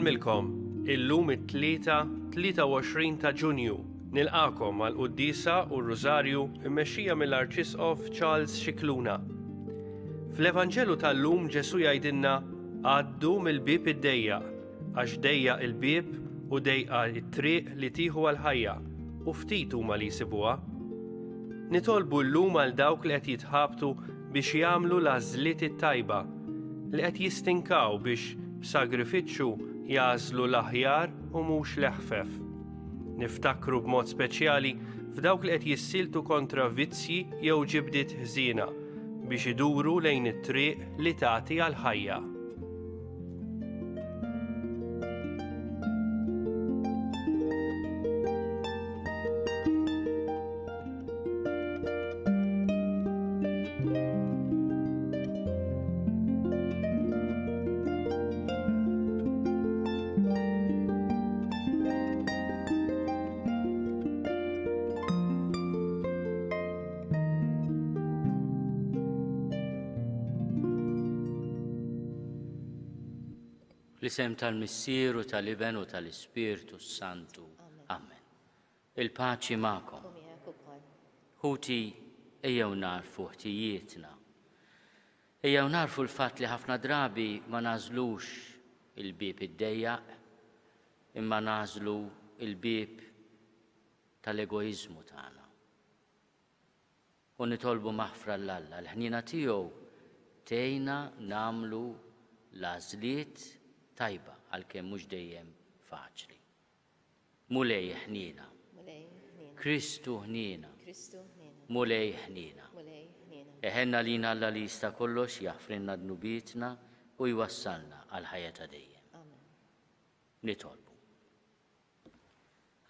Insellmilkom, illum it-Tlieta 23 ta' Ġunju. Nilqagħkom għall-quddiesa u r-Rużarju mmexxija mill-Arċisqof Charles Scicluna. Fl-Evanġelu tal-lum Ġesù jgħidilna għaddu mill-bieb id-dejjaq, għax dejjaq il-bieb u dejqa t-triq li tieħu għall-ħajja, u ftit huma li jsibuha. Nitolbu llum għal dawk li qed jitħabtu biex jagħmlu l-għażliet it-tajba, li qed jistinkaw biex b'sagrifiċċju jagħżlu l-aħjar u mhux l-eħfef. Niftakru b'mod speċjali f'dawk li qed jissieltu kontra vizzji jew ġibdiet ħżiena biex iduru lejn it-triq li tagħti għall-ħajja. Fl-isem tal-Missier u tal-Iben u tal-Ispirtu s-Santu. Amen. Il-paċi magħkom. U miegħek ukoll. Ħuti, ejjew nagħrfu ħtijietna. Ejjew nagħrfu l-fatt li ħafna drabi ma nagħżlux il-bieb id-dejjaq, imma nagħżlu l-bieb tal-egoiżmu tagħna. U nitolbu maħfra 'l Alla, l-ħniena tiegħu tgħinna nagħmlu l-għażliet tajba għalkemm mhux dejjem faċli. Mulej ħniena. Kristu ħniena. Mulej ħniena. Eħenna lina Alla li jista' kollox jaħfrilna dnubietna u jwassalna għal ħajja ta' dejjem. Nitolbu.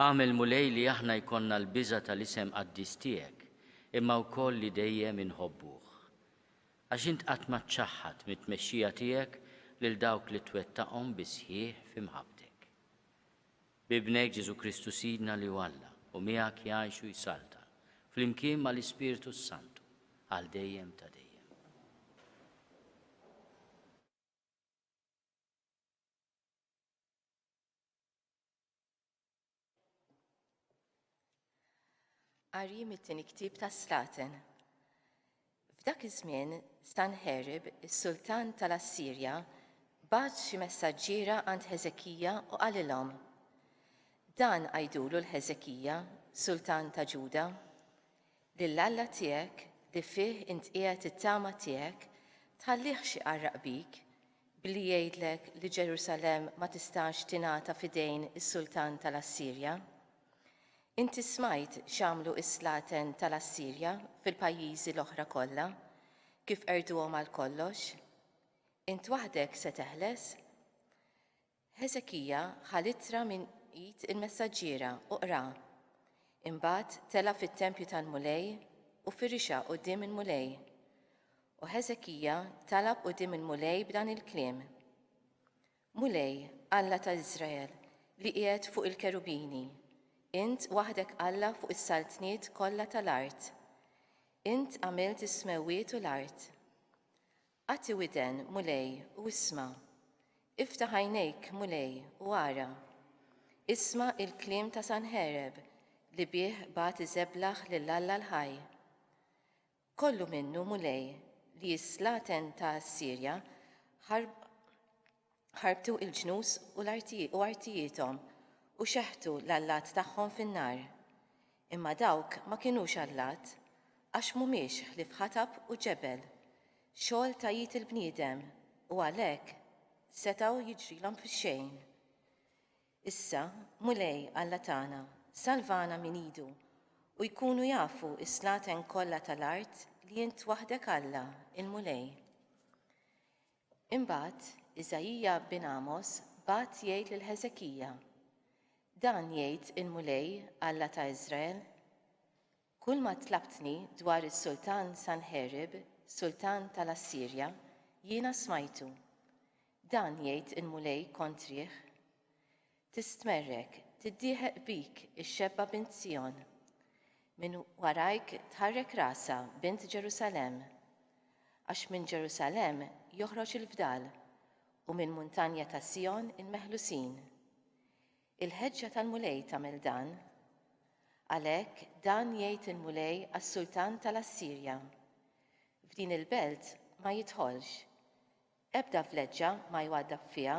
Agħmel Mulej li aħna jkollna l-biża' tal-isem qaddis tiegħek, imma wkoll li dejjem inħobbuh. Għax int qatt ma ċċaħħad mit-tmexxija tiegħek lil dawk li twettaqhom bis-sħiħ fi mħabbtek. B'Ibnek Ġesù Kristu Sidna li hu Alla u miegħek jgħix u jsaltan, flimkien mal-Ispirtu s-Santu, għal dejjem ta' dejjem. Qari mit-tieni ktieb tas-Slaten. F'dak iż-żmien Sanħerib, is-sultan tal-Assirja, bagħat xi messaġġiera għand Ħeżekija u qalilhom, Dan għidulu 'l Ħeżekija, sultan ta' Ġuda, Lil Alla tiegħek li fih int qiegħed it-tama tiegħek tħallihx iqarraq bik billi jgħidlek li Ġerusalemm ma tistax tingħata f'idejn is-sultan tal-Assirja. Inti smajt x'għamlu s-slaten tal-Assirja fil-pajjiżi l-oħra kollha, kif qerduhom għalkollox. Int waħdek se teħles? Ħeżekija ħa l-ittra minn id il-messaġġiera u qraha. Imbagħad tela' fit-tempju tal-Mulej u firixha quddiem il-Mulej. U Ħeżekija talab quddiem il-Mulej b'dan il-kliem, Mulej, Alla ta' Iżrael, li qiegħed fuq il-kerubini, int waħdek Alla fuq is-saltniet kollha tal-art. Int għamilt is-smewwiet u l-art. Agħti widen, Mulej, u isma'. Iftaħ għajnejk, Mulej, u ara. Isma' il-kliem ta' Sanħereb li bih bagħat iżeblaħ lil Alla l-ħaj. Kollu minnu, Mulej, li s-slaten ta' Assirja ħarbtu l-ġnus u artijiethom u xeħtu l-allat tagħhom fin-nar. Imma dawk ma kinux allat, għax mhumiex ħlief ħatab u ġebel, xogħol ta' id il-bniedem, u għalhekk setgħu jiġrilhom fix-xejn. Issa, Mulej, Alla tagħna, salvana minn idu, u jkunu jafu s-slaten kollha tal-art li int waħdek Alla, il-Mulej. Imbagħad Iżaija bin Amos bagħat jgħid lil Ħeżekija, Dan jgħid il-Mulej, Alla ta' Iżrael, Kulma tlabtni dwar is-sultan Sanħerib, sultan tal-Assirja, jiena smajtu. Dan jgħid il-Mulej kontrih, Tistmerrek, tiddieħeq bik ix-xebba bint Sijon. Minn warajk tħarrek rasha bint Ġerusalemm. Għax minn Ġerusalemm joħroġ il-fdal. u mill-muntanja ta' Sijon il-meħlusin. Il-ħeġġa tal-Mulej tagħmel dan. Għalhekk dan jgħid il-Mulej għas-sultan tal-Assirja, F'din il-belt ma jidħolx, ebda vleġġa ma jwaddab fiha,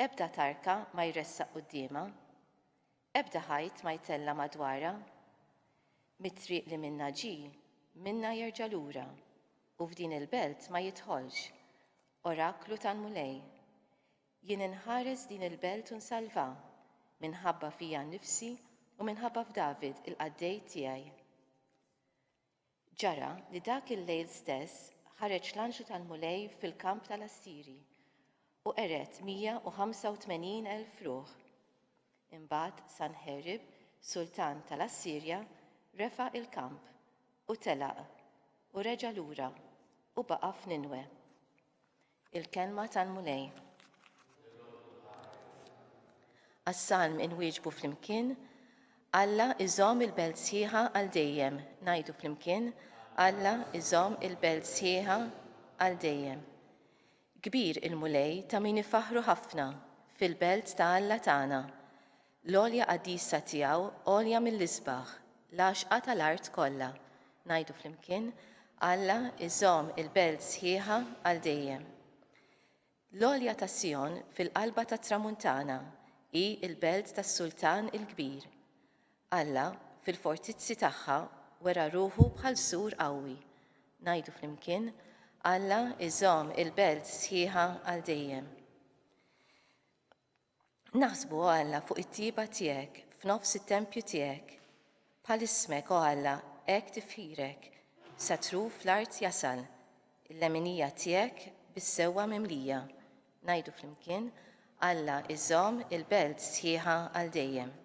ebda tarka ma jressaq quddiemha, ebda ħajt ma jtella' madwarha. Mit-triq li minnha ġie, minnha jerġa' lura, u f'din il-belt ma jidħolx. Oraklu tal-Mulej. Jien inħares din il-belt u nsalvha, minħabba fija nnifsi u minħabba f'David il-qaddej tiegħi. Ġara li dak il-lejl stess ħareġ l-anġlu tal-Mulej fil-kamp tal-Assiri u qered 185,000 ruħ. Imbagħad Sanħerib, sultan tal-Assirja, refa' il-kamp u telaq u reġa' lura u baqa' f'Ninwe. Il-Kelma tal-Mulej. Għas-salm inwieġbu flimkien, Alla iżomm il-belt sħiħa għal dejjem. Ngħidu flimkien, Alla iżomm il-belt sħiħa għal dejjem. Kbir il-Mulej ta' min ifaħħru ħafna fil-belt ta' Alla tagħna. L-għolja qaddisa tiegħu għolja mill-isbaħ, l-għaxqa tal-art kollha. Ngħidu flimkien, Alla iżomm il-belt sħiħa għal dejjem. L-għolja ta' Sijon fil-qalba tat-tramuntana hi l-belt tas-Sultan il-kbir. Alla, fil-fortizzi tagħha, wera ruħu bħal sur qawwi. Ngħidu flimkien, Alla iżomm il-belt sħiħa għal dejjem. Naħsbu, o Alla, fuq it-tjieba tiegħek f'nofs it-tempju tiegħek. Bħal ismek, o Alla, hekk tifħirek, sa truf l-art jasal, il-leminija tiegħek bis-sewwa mimlija. Ngħidu flimkien, Alla iżomm il-belt sħiħa għal dejjem.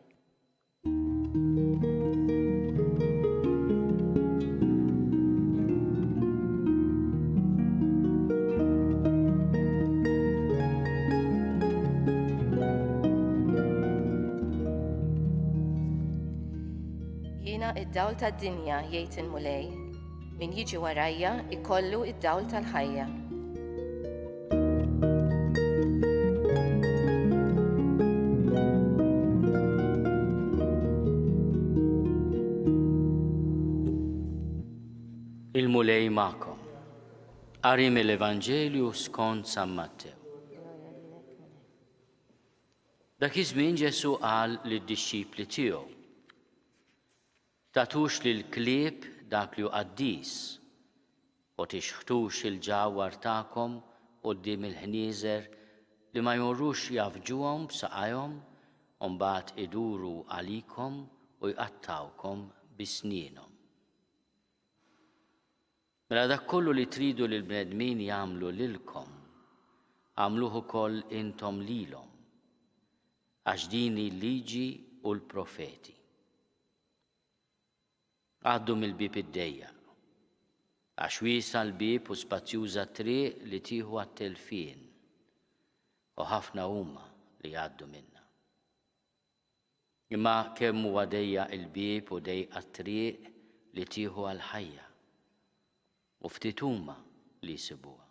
Jiena id-dawl tad-dinja, jgħid il-Mulej. Min jiġi warajja ikollu id-dawl tal-ħajja. Il-Mulej magħkom. Qari mill-Evanġelju skont San Mattew. Dak iż-żmien Ġesù qal lid-dixxipli tiegħu, Tagħtux lill-klieb dak li hu qaddis, u tixħtux il-ġawhar tagħkom quddiem il-ħnieżer li ma jmorrux jgħaffġuhom b'saqajhom u mbagħad iduru għalikom u jqattgħukom bi snienhom. Mela dak kollu li tridu li l-bnedmin jagħmlu lilkom, agħmluh ukoll intom lilhom, għax din hi l-liġi u l-profeti. Għaddu mill-bieb id-dejjaq. Għax wiesgħa l-bieb u spazjuża t-triq li tieħu għat-telfien, u ħafna huma li jgħaddu minnha. Imma kemm huwa dejjaq il-bieb u dejqa t-triq li tieħu għall-ħajja, u ftit huma li jsibuha.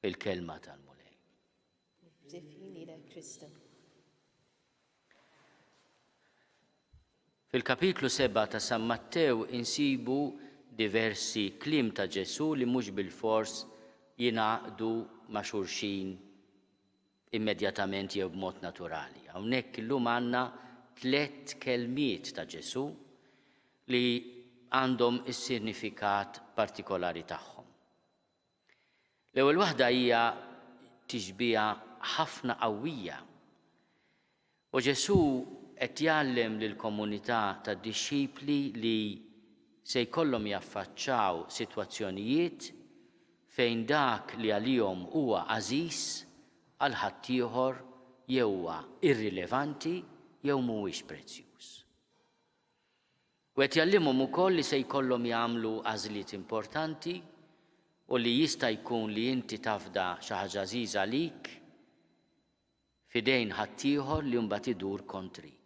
Il-kelma tal-Mulej. Tifħi lilek Kristu. Fil-kapitlu 7 ta' San Mattew insibu diversi kliem ta' Ġesù li mhux bilfors jingħaqdu ma' xulxin immedjatament jew b'mod naturali. Hawnhekk illum għandna tlett kelmiet ta' Ġesù li għandhom is-sinifikat partikolari tagħhom. L-ewwel waħda hija tixbiha ħafna qawwija. U Ġesù qed jgħallem lill-komunità tad-dixxipli li se jkollhom jaffaċċaw sitwazzjonijiet fejn dak li għalihom huwa għażiż għal ħaddieħor jew huwa irrilevanti jew mhuwiex prezzjuż. U qed jgħallimhom ukoll li se jkollhom jagħmlu għażliet importanti u li jista' jkun li inti tafda xi ħaġa għażiża għalik f'idejn ħaddieħor li mbagħad idur kontrik.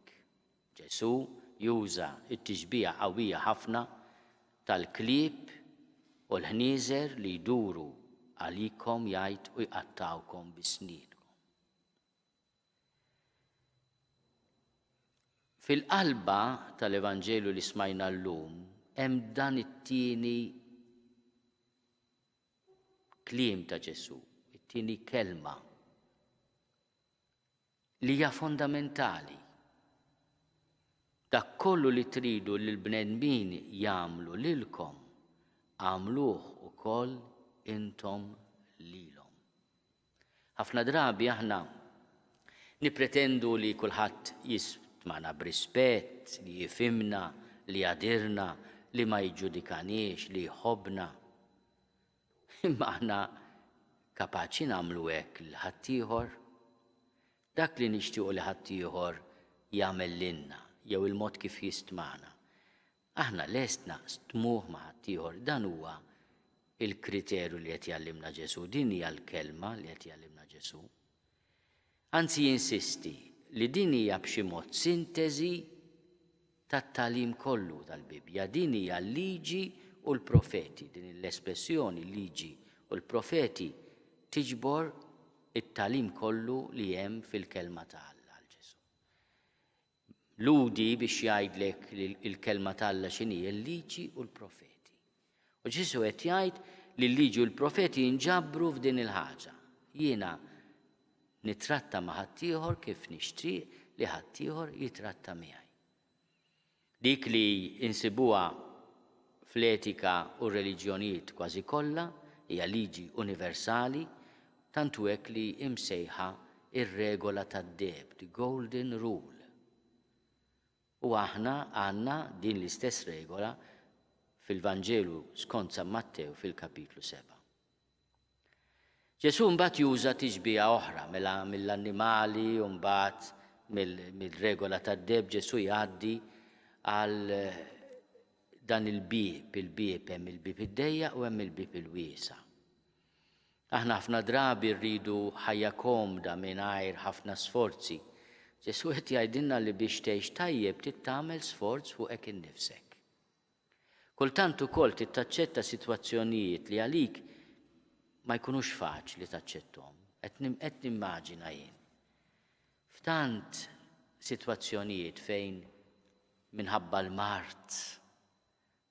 Ġesù juża t-tixbiha qawwija ħafna. tal-klieb u l-ħnieżer li jduru għalikom jgħid u jqattgħukom bi snienkom. Fil-qalba tal-Evanġelju li smajna llum hemm dan it-tieni kliem ta' Ġesù, it-tieni kelma li hija fondamentali. Dak kollu li tridu li l-bnedmin jagħmlu lilkom, agħmluh ukoll intom lilhom. Ħafna drabi aħna nippretendu li kulħadd jistmana b'rispett, li jifhimna, li jagħdirna, li ma jiġġudikaniex, li jħobbna. Imma aħna kapaċi nagħmlu hekk lil ħaddieħor? Dak li nixtiequ li ħaddieħor jagħmel lilna jew il-mod kif jistmana. Aħna lest naqsmuh ma' ħaddieħor, dan huwa l-kriterju li qed jgħallimna Ġesù, din hija l-kelma li qed jgħallimna Ġesù. Anzi jinsisti li din hija b'xi mod sintesi tat-tagħlim kollu tal-Bibbja, din hija l-liġi u l-profeti, din l-espressjoni liġi u l-profeti tiġbor it-tagħlim kollu li hemm fil-kelma ta' Alla għal Ġesù. Lhudi biex jgħidlek li l-kelma t'Alla x'inhi l-liġi u l-profeti. U Ġesù qed jgħid li l-liġi u l-profeti jinġabru f'din il-ħaġa. Jiena nitratta ma' ħaddieħor kif nixtieq li ħaddieħor jitratta miegħi. Dik li insibuha fl-etika u r-reliġjonijiet kważi kollha hija liġi universali, tant hu hekk li imsejħa ir-regola tad-deheb, the golden rule. U aħna għandna din l-istess regola fil-Vanġelu skont San Mattew fil-kapitlu 7. Ġesù mbagħad juża tixbiha oħra, mela mill-annimali u mbagħad mill-regola tad-deheb Ġesù jgħaddi għal dan il-bieb, il-bieb hemm il-bieb id-dejjaq u hemm il-bieb il-wiesa'. Aħna ħafna drabi rridu ħajja komda mingħajr ħafna sforzi. Ġesù qed jgħidilna li biex tgħix tajjeb trid tagħmel sforz fuqek innifsek. Kultant ukoll trid taċċetta sitwazzjonijiet li għalik ma jkunux faċli taċċetthom. Qed nimmaġina jien. F'tant sitwazzjonijiet fejn minħabba l-mard,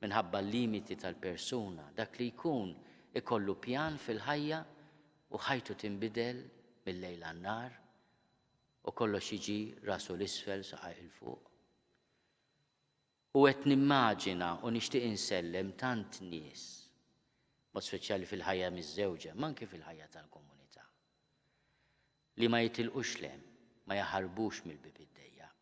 minħabba l-limiti tal-persuna, dak li jkun ikollu pjan fil-ħajja u ħajtu tinbidel mill-lejl għan-nhar u kollox jiġi rasu 'l isfel saqajh 'il fuq. U qed nimmaġina u nixtieq insellem tant nies, b'mod speċjali fil-ħajja miżżewġa, imma anki fil-ħajja tal-komunità, li ma jitilqux 'l hemm, ma jaħarbux mill-bieb id-dejjaq.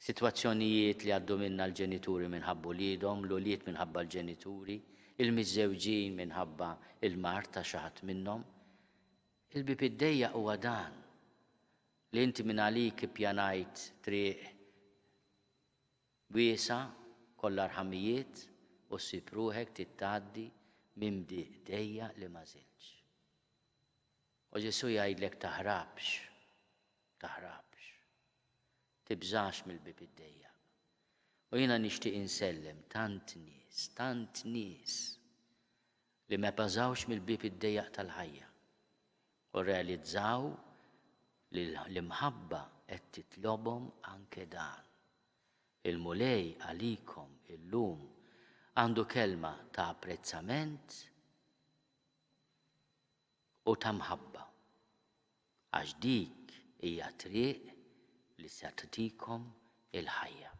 Sitwazzjonijiet li għaddu minnha l-ġenituri minħabba uliedhom, l-ulied minħabba l-ġenituri, il-miżżewġin minħabba l-mard ta' xi ħadd minnhom. Il-bieb id-dejjaq huwa dan. Li inti mingħalik ippjanajt triq wiesgħa kollha rħamijiet u ssib ruħek trid tgħaddi minn bdieq dejjaq li m'għażiltx. U Ġesù jgħidlek taħrabx, taħrabx. Tibżax mill-bieb id-dejjaq. U jiena nixtieq insellem tant nies, tant nies li ma bażawx mill-bieb id-dejjaq tal-ħajja u rrealizzaw li l-imħabba qed titlobhom anke dan. Il-Mulej għalikom illum għandu kelma ta' apprezzament u ta' mħabba, għax dik hija triq li se tagħtikom il-ħajja.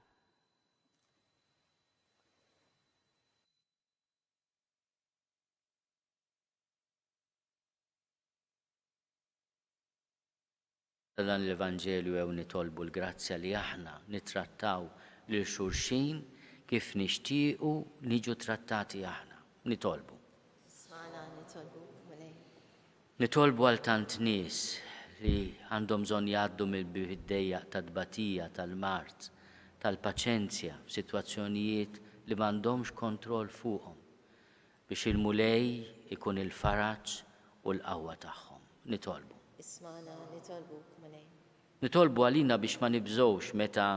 Ta' dan l-Evanġelju ew nitolbu l-grazzja li aħna nittrattaw lil xulxin kif nixtiequ niġu trattati aħna. Nitolbu. Ismagħna nitolbuk, Mulej. Nitolbu għal tant nies li għandhom bżonn jgħaddu mill-bieb id-dejjaq tat-tbatija, tal-mard, tal-paċenzja f'sitwazzjonijiet li m'għandhomx kontroll fuqhom. Biex il-Mulej ikun il-faraġ u l-qawwa tagħhom. Nitolbu. Ismagħna nitolbuk, Mulej. Nitolbu għalina biex ma nibżgħux meta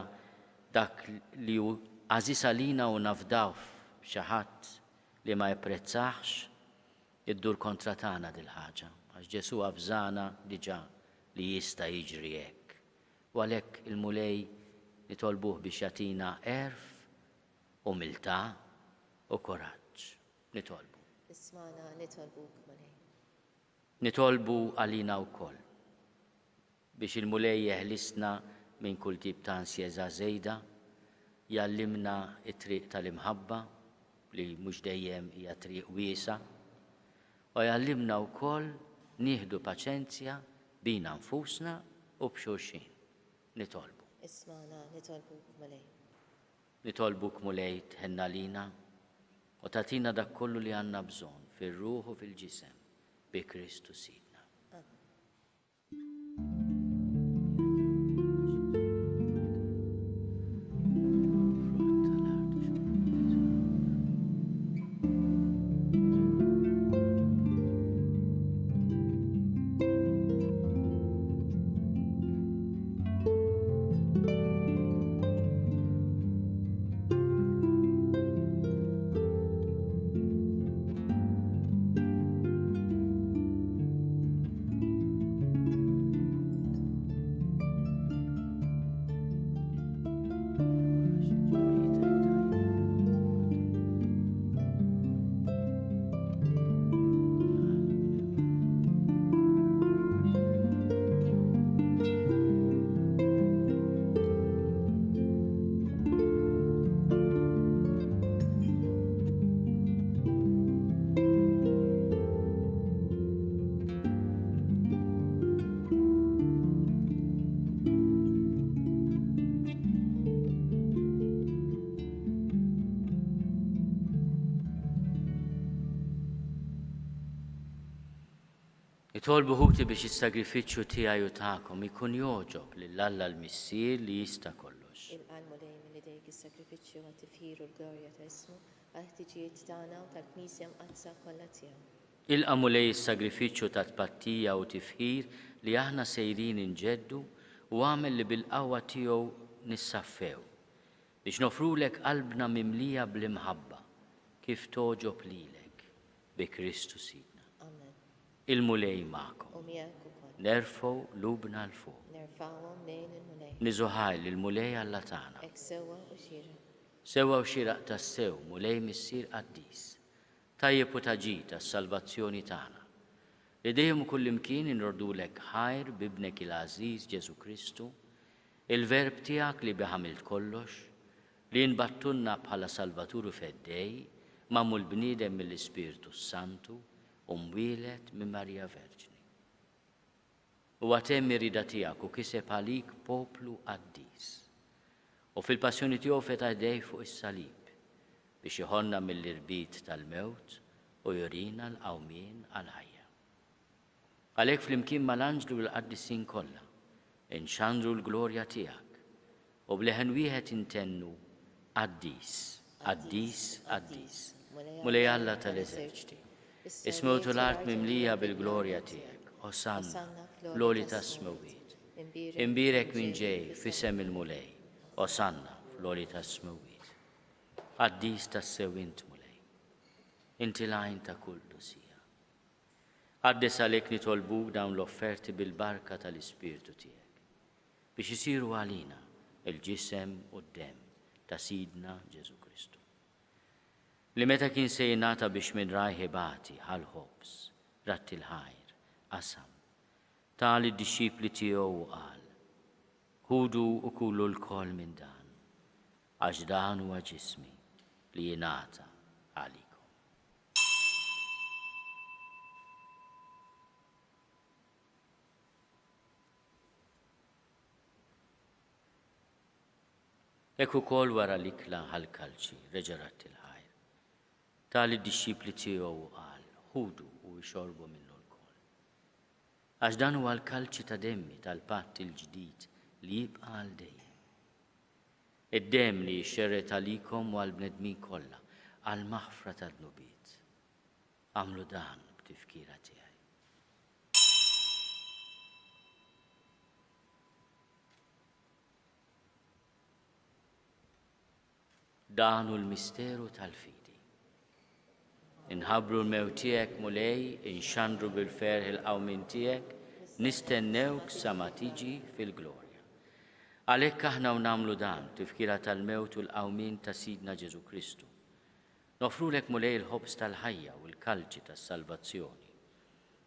dak li hu għażiż għalina u nafdaw. b'xi ħadd li ma japprezzahx, iddur kontra tagħna dil-ħaġa, għax Ġesù avżana diġà li jista' jiġri hekk. U għalhekk il-Mulej nitolbuh biex jagħtina għerf, umiltà u kuraġġ. Nitolbu. Ismagħna nitolbuk, Mulej. Nitolbu għalina wkoll biex il-Mulej jeħlisna minn kull tip ta' ansjeżà żejda, jgħallimna t-triq tal-imħabba, li mhux dejjem hija triq wiesgħa, u jgħallimna wkoll nieħdu paċenzja bina nfusna u b'xulxin. Nitolbu. Ismagħna nitolbuk, Mulej. Nitolbuk, Mulej, tħenn għalina u tagħtina dak kollu li għandna bżonn fir-ruħ u fil-ġisem bi Kristu Sidna. Amen. Itolbu ħuti biex is-sagrifiċċju tiegħi u tagħkom ikun jogħġob lil Alla l-Missier li jista' kollox. Ilqa' l-Mulej minn idejk is-sagrifiċċju għat-tifħir u l-glorja ta' ismu, għall-ħtiġijiet tagħna u tal-Knisja Mqaddsa kollha tiegħu. Ilqa' Mulej is-sagrifiċċju ta' tpattija u tifħir li aħna sejrin inġeddu u agħmel li bil-qawwa tiegħu nissaffew, biex noffrulek qalbna mimlija bl-imħabba, kif togħġob lilek, bi Kristu Sidna. Amen. Il-Mulej magħkom. U miegħek ukoll. Nerfgħu qlubna 'l fuq. Nerfgħuhom lejn il-Mulej. Niżu ħajr lill-Mulej Alla tagħna. Hekk sewwa u xieraq. Sewwa u xieraq tassew, Mulej Missier qaddis, tajjeb u ta' ġid għas-salvazzjoni tagħna, li dejjem u kullimkien inroddulek ħajr b'Ibnek il-għażiż Ġesù Kristu, il-Verb tiegħek li bih għamilt kollox, li nbagħtulna bħala Salvatur u Feddej, magħmul bniedem mill-Ispirtu s-Santu u mwieled minn Marija Verġni. Huwa temm ir-rieda tiegħek u kiseb għalik poplu qaddis. U fil-passjoni tiegħu fetaħ idejh fuq is-salib biex iħollna mill-irbit tal-mewt u jurina l-qawmien għall-ħajja. Għalhekk flimkien mal-anġli u l-qaddisin kollha, inxandru l-glorja tiegħek, u b'leħen wieħed intennu, Qaddis, qaddis, qaddis, Mulej Alla tal-eżerċti. Is-smewt u l-art mimlija bil-glorja tiegħek. Osanna, fl-għoli tas-smewwiet. Imbierek min ġej f'isem il-Mulej. Osanna, fl-għoli tas-smewwiet. Qaddis tassew int, Mulej. Inti l-għajn ta' kull qdusija. Qaddes għalhekk nitolbuk dawn l-offerti bil-barka tal-Ispirtu tiegħek, biex isiru għalina l-ġisem u d-demm ta' Sidna Ġesù Kristu. Li meta kien se jingħata biex minn rajh ibati, ħa l-ħobż, radd il-ħajr, qasam, ta lid-dixxipli tiegħu u qal, Ħudu u kulu lkoll minn dan, għax dan huwa ġismi li jingħata għalikom. Hekk ukoll wara l-ikla ħa l-kalċi, reġa' radd il-ħajr. Ta lid-dixxipli tiegħu u qal, Ħudu u ixorbu minnu lkoll. Għax dan huwa l-kalċi ta' demmi tal-patt il-ġdid li jibqa' għal dejjem. Id-demm li jixxerred għalikom u għall-bnedmin kollha għall-maħfra tad-dnubiet. Agħmlu dan b'tifkira tiegħi. Dan hu l-misteru tal-fidi. Inħabbru l-mewt tiegħek, Mulej, inxandru bil-ferħ il-qawmien tiegħek, nistennewk sa ma tiġi fil-glorja. Għalhekk aħna u nagħmlu dan, tifkira tal-mewt u l-qawmien ta' Sidna Ġesù Kristu. Noffrulek Mulej il-ħobż tal-ħajja u l-kalċi tas-salvazzjoni.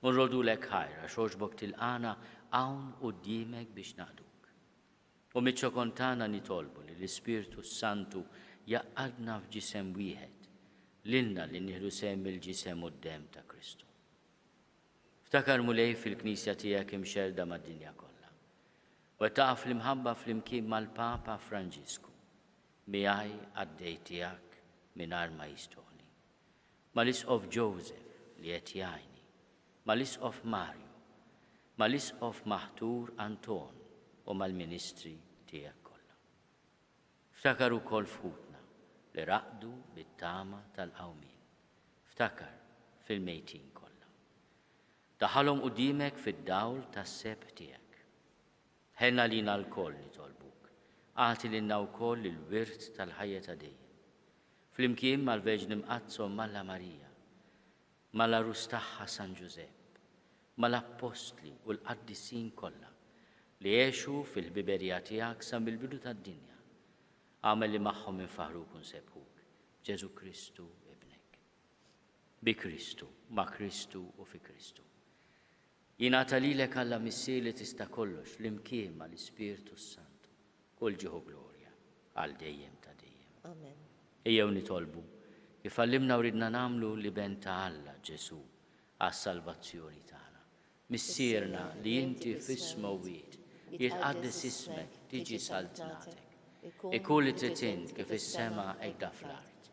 U nrodulek ħajr għax għoġbok tilqagħna hawn quddiemek biex naqduk. U miċ-ċokon tagħna nitolbu li l-Ispirtu s-Santu jgħaqqadna f'ġisem wieħed, lilna li nieħdu sehem mill-ġisem u d-demm ta' Kristu. Ftakar Mulej fil-Knisja tiegħek imxerrda mad-dinja kollha. Wettaqha fl-imħabba flimkien mal-Papa Franġisku, miegħi qaddej tiegħek mingħajr ma jistħoqli, mal-Isqof Joseph li qed jgħinni, mal-Isqof Mario, mal-Isqof maħtur Anton u mal-ministri tiegħek kollha. Ftakar ukoll f'ħutna li raqdu bit-tama tal-qawmien. Ftakar fil-mejtin kollha. Daħħalhom quddiemek fid-dawl tas-sebħ tiegħek. Ħenn għalina lkoll nitolbuk, agħti lilna wkoll il-wirt tal-ħajja ta' dejjem. Flimkien mal-Verġni Mqaddsa Omm Alla Marija, mal-għarus tagħha San Ġużepp, mal-Appostli u l-qaddisin kollha li għexu fil-ħbiberija tiegħek sa mill-bidu tad-dinja, agħmel li magħhom infaħħruk u nsebbħuk, b'Ġesù Kristu Ibnek. Bi Kristu, ma' Kristu u fi Kristu. Jingħata lilek Alla Missier li tista' kollox flimkien mal-Ispirtu s-Santu, kull ġieħ u glorja, għal dejjem ta' dejjem. Amen. Ejjew nitolbu, kif għallimna u ridna nagħmlu l-Iben ta' Alla, Ġesù, għas-salvazzjoni tagħna. Missierna li inti fis-smewwiet, jitqaddes ismek, tiġi saltnatek. Ikun li trid int kif fis-sema hekk fl-art.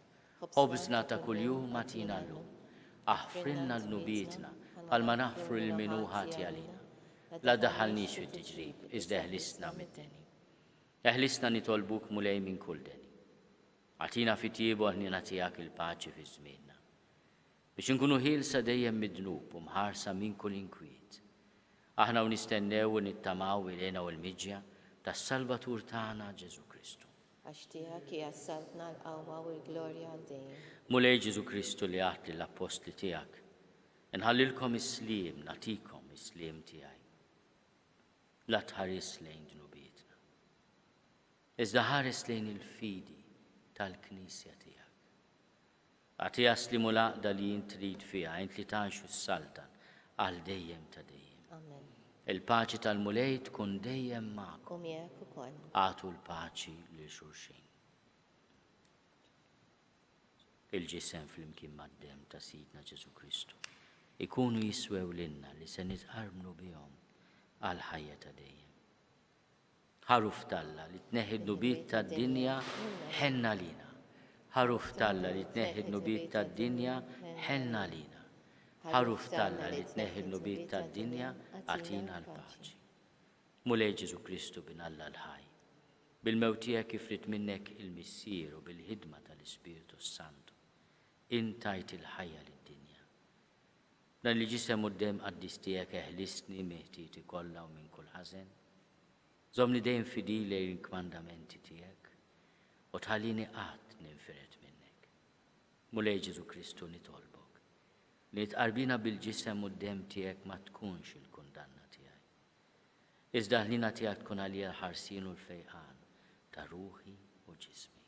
Ħobżna ta' kuljum agħtina llum. Aħfrilna dnubietna, bħalma naħfru lil min hu ħati għalina. La ddaħħalniex fit-tiġrib, iżda eħlisna mid-deni. Eħlisna nitolbuk, Mulej, minn kull deni. Agħtina fit-tjieba u l-ħniena tiegħek il-paċi fi żmienna. Biex inkunu ħielsa dejjem mid-dnub u mħarsa minn kull inkwiet. Aħna u nistennew u nittamaw il-hena u l-miġja tas-Salvatur tagħna Ġesù Kristu. Għax tiegħek hija s-saltna, l-qawwa u l-glorja għal dejjem. Mulej Ġesù Kristu li għedt lill-appostli tiegħek, Inħallilkom is-sliem, nagħtikom is-sliem tiegħi. La tħares lejn dnubietna, iżda ħares lejn il-fidi tal-Knisja tiegħek. Agħtiha s-sliem u l-għaqda li int trid fiha, int li tgħix u ssaltan għal dejjem ta' dejjem. Amen. Il-paċi tal-Mulej tkun dejjem magħkom. U miegħek ukoll. Agħtu l-paċi lil xulxin. Il-ġisem flimkien mad-demm ta' Sidna Ġesù Kristu ikunu jiswew lilna li se nitqarbnu bihom għall-ħajja ta' dejjem. Ħaruf t'Alla li tneħħi d-dnubiet tad-dinja, ħenn għalina. Ħaruf t'Alla li tneħħi d-dnubiet tad-dinja, ħenn għalina. Ħaruf t'Alla li tneħħi d-dnubiet tad-dinja, agħtina l-paċi. Mulej Ġesù Kristu Bin Alla l-ħaj, bil-mewt tiegħek kif ried minnek il-Missier u bil-ħidma tal-Ispirtu s-Santu, int tajt il-ħajja lid-dinja. Dan il-Ġisem u d-Demm qaddis tiegħek eħlisni minn ħtieti kollha u minn kull ħażen. Żommni dejjem fidil lejn il-kmandamenti tiegħek u tħallini qatt ninfired minnek. Mulej Ġesù Kristu nitolbok li t-tqarbina bil-ġisem u d-demm tiegħek ma tkunx il-kundanna tiegħi. Iżda l-ħniena tiegħek tkun għalija l-ħarsien u l-fejqan ta' ruħi u ġismi.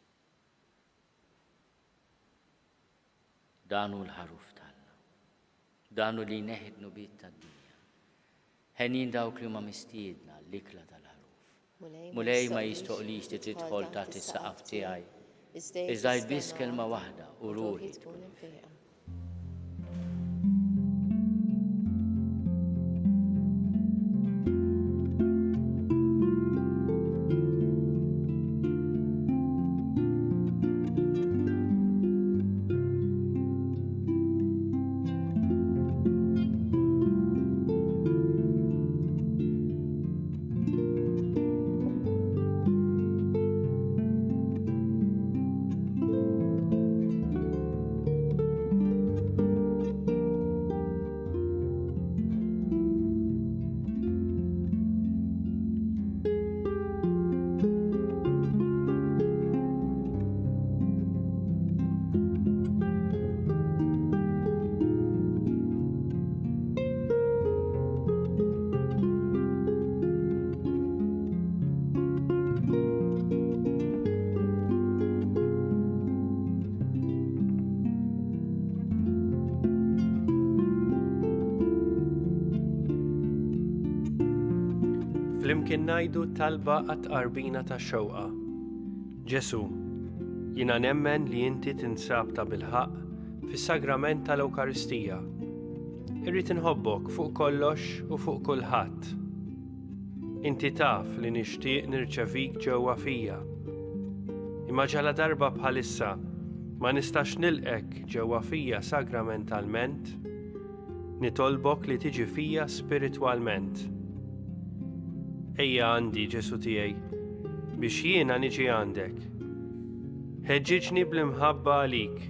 Dan hu l-Ħaruf t'Alla. Dan hu li jneħħi d-dnubiet tad-dinja. Henjin dawk li huma mistiedna għall-ikla tal-Ħaruf. Mulej ma jistoqlix li tidħol taħt is-saqaf tiegħi, iżda għid biss kelma waħda u ruħi tkun imfejqa. Flimkien ngħidu talba għat-tqarbina tax-xewqa. Ġesù, jiena nemmen li inti tinsab tabilħaqq fis-sagrament tal-Ewkaristija. Irrid inħobbok fuq kollox u fuq kulħadd. Inti taf li nixtieq nirċevik ġewwa fija. Imma ġaladarba bħalissa ma nistax nilqek ġewwa fija sagramentalment, Nitolbok li tiġi fija spiritwalment. Ejja għandi, Ġesù tiegħi, biex jiena niġi għandek. Ħeġġiġni bl-imħabba għalik,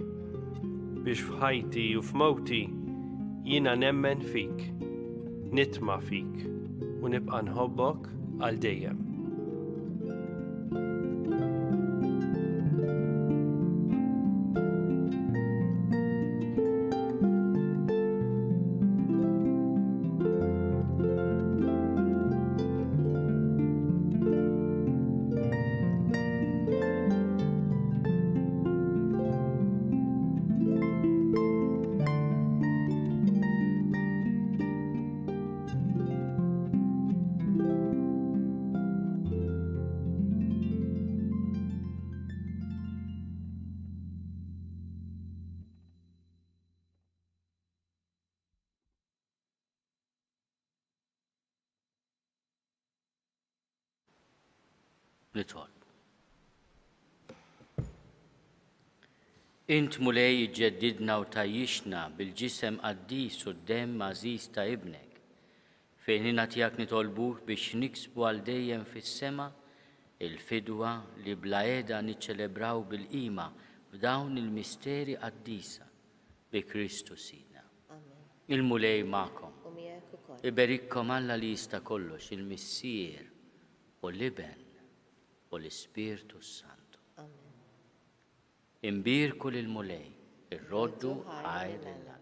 biex f'ħajti u f'mewti jiena nemmen fik, nitma' fik u nibqa' nħobbok għal dejjem. Nitolbu. Int Mulej iġġeddidna u tgħajjixna bil-ġisem qaddis u d-demm għażiż ta' Ibnek. Fil-ħniena tiegħek nitolbuk biex niksbu għal dejjem fis-sema il-fidwa li bla heda niċċelebraw bil-qima f'dawn il-misteri qaddisa bi Kristu Sidna. Il-Mulej magħkom. U miegħek ukoll. Iberikkom Alla li jista' kollox, il-Missier u l-Iben u l-Ispirtu s-Santu. Amen. Imbierku lill-Mulej, irroddu ħajr lil Alla.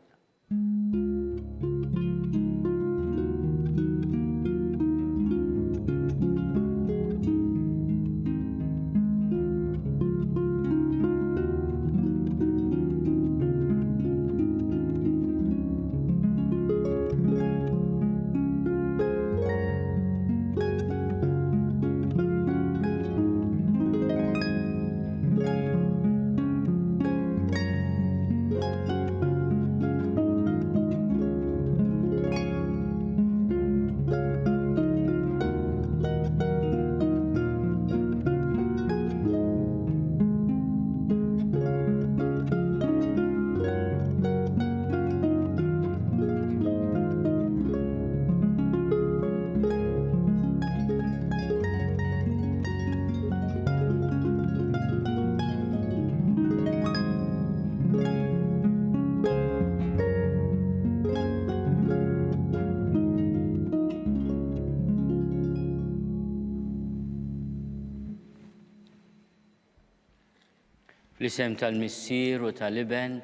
Fl-isem tal-Missier u tal-Iben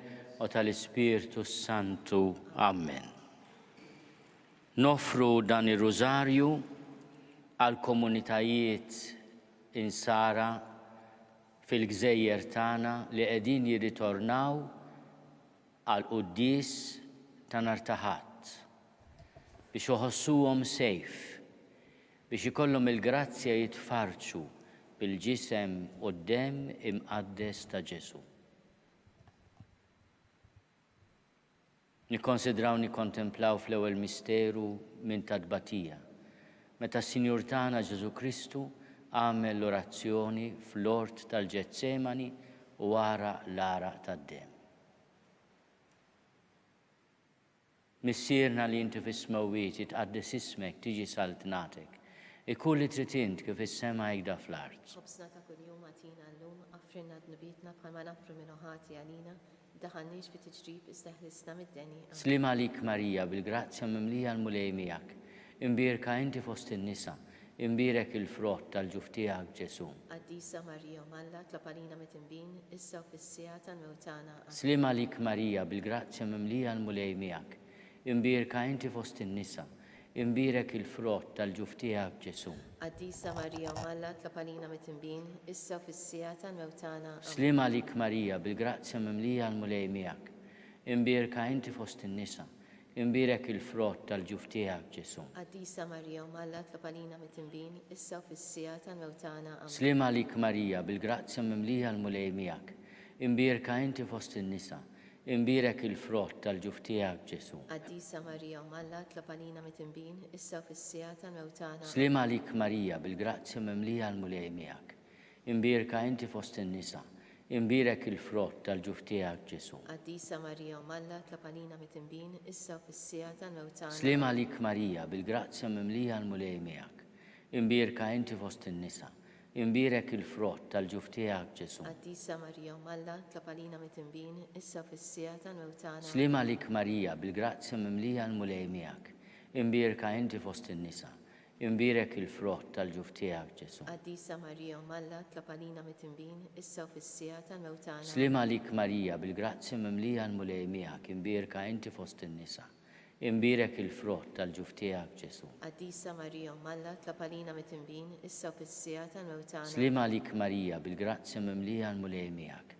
u tal-Ispirtu s-Santu. Amen. Noffru dan ir-Rużarju għall-komunitajiet Insara fil-gżejjer tagħna li qegħdin jirritornaw għall-quddies ta' nhar ta' Ħadd, biex iħossuhom safe, biex ikollhom il-grazzja jitfarrġu bil-Ġisem u d-Demm imqaddes ta' Ġesù. Nikkonsidraw nikkontemplaw fl-ewwel misteru minn ta' tbatija, meta s-Sinjur tagħna Ġesù Kristu għamel l-orazzjoni fl-ort tal-Ġetsemani u għaraq l-għaraq tad-demm. Missierna li inti fis-smewwiet, jitqaddes ismek, tiġi saltnatek. Ikun li trid int kif fis-sema hekda fl-art. Ħobżna ta' kuljum agħtina llum, aghfrilna dnubietna bħalma naghfru min hu ħati għalina, Daħalniex fi tiġrib iżda ħlisna mid-deni. Amen. Sliem għalik Marija, bil-grazzja mimlija l-Mulej miegħek. Imbierka inti fost in-nisa, imbierek il-frott tal-ġuf tiegħek Ġesù. Qaddisa Marija Omm Alla, tlob għalina midinbin, issa u fis-siegħa tal-mewt tagħna. Amen. Sliem għalik Marija, bil-grazzja mimlija l-Mulej miegħek. Imbierka inti fost in-nisa, Imbierek il-frott tal-ġuf tiegħek, Ġesù. Qaddisa Marija Omm Alla, tlob għalina midinbin, issa u fis-siegħa tal-mewt tagħna. Amen. Sliem għalik Marija, bil-grazzja mimlija l-Mulej miegħek. Imbierka inti fost in-nisa, Imbierek il-frott tal-ġuf tiegħek, Ġesù. Qaddisa Marija, Omm Alla, tlob għalina midinbin, issa u fis-siegħa tal-mewt tagħna. Amen. Sliem għalik Marija, bil-grazzja mimlija l-Mulej miegħek. Imbierka inti fost in-nisa. Imbierek il-frott tal-ġuf tiegħek, Ġesù. Qaddisa Marija, Omm Alla, tlob għalina midinbin, issa u fis-siegħa tal-mewt tagħna. Amen. Sliem għalik Marija, bil-grazzja mimlija l-Mulej miegħek. Imbierka inti fost in-nisa, imbierek il-frott tal-ġuf tiegħek, Ġesù. Qaddisa Marija Omm Alla, tlob għalina midinbin, issa u fis-siegħa tal-mewt tagħna. Sliem għalik Marija, bil-grazzja mimlija l-Mulej miegħek. Imbierka inti fost in-nisa, imbierek il-frott tal-ġuf tiegħek, Ġesù. Qaddisa Marija Omm Alla, tlob għalina midinbin, issa u fis-siegħa tal-mewt tagħna. Sliem għalik Marija, bil-grazzja mimlija l-Mulej miegħek. Imbierka inti fost in-nisa, Imbierek il-frott tal-ġuf tiegħek, Ġesù. Qaddisa Marija Omm Alla, tlob għalina midinbin, issa u fis-siegħa tal-mewt tagħna. Sliem għalik Marija, bil-grazzja mimlija l-Mulej miegħek, imbierka inti fost in-nisa. Imbierek il-frott tal-ġuf tiegħek, Ġesù. Qaddisa Marija Omm Alla, tlob għalina midinbin, issa u fis-siegħa tal-mewt tagħna. Sliem għalik Marija, bil-grazzja mimlija l-Mulej miegħek.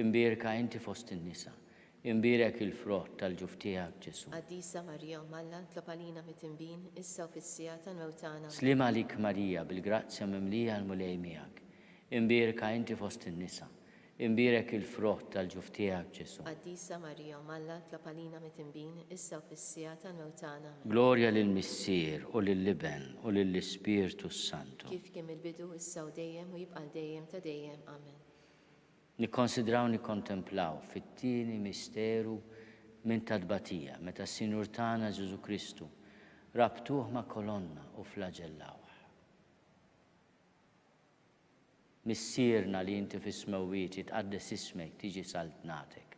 Imbierka inti fost in-nisa. Imbierek il-frott tal-ġuf tiegħek, Ġesù. Qaddisa Marija Omm Alla, tlob għalina midinbin, issa u fis-siegħa tal-mewt tagħna. Amen. Sliem għalik Marija, bil-grazzja mimlija l-Mulej miegħek. Imbierka inti fost in-nisa. Imbierek il-frott tal-ġuf tiegħek, Ġesù. Qaddisa Marija Omm Alla, tlob għalina midinbin, issa u fis-siegħa tal-mewt tagħna. Amen. Glorja lill-Missier, u lill-Iben, u lill-Ispirtu s-Santu. Kif kien mill-bidu, issa u dejjem, u jibqa' għal dejjem ta' dejjem. Amen. Nikkonsidraw nikkontemplaw fit-tieni misteru minn ta' tbatija, meta s-Sinjur tagħna Ġesù Kristu rabtuh ma' kolonna u flaġellawh. Missierna li inti fis-smewwiet, jitqaddes ismek, tiġi saltnatek.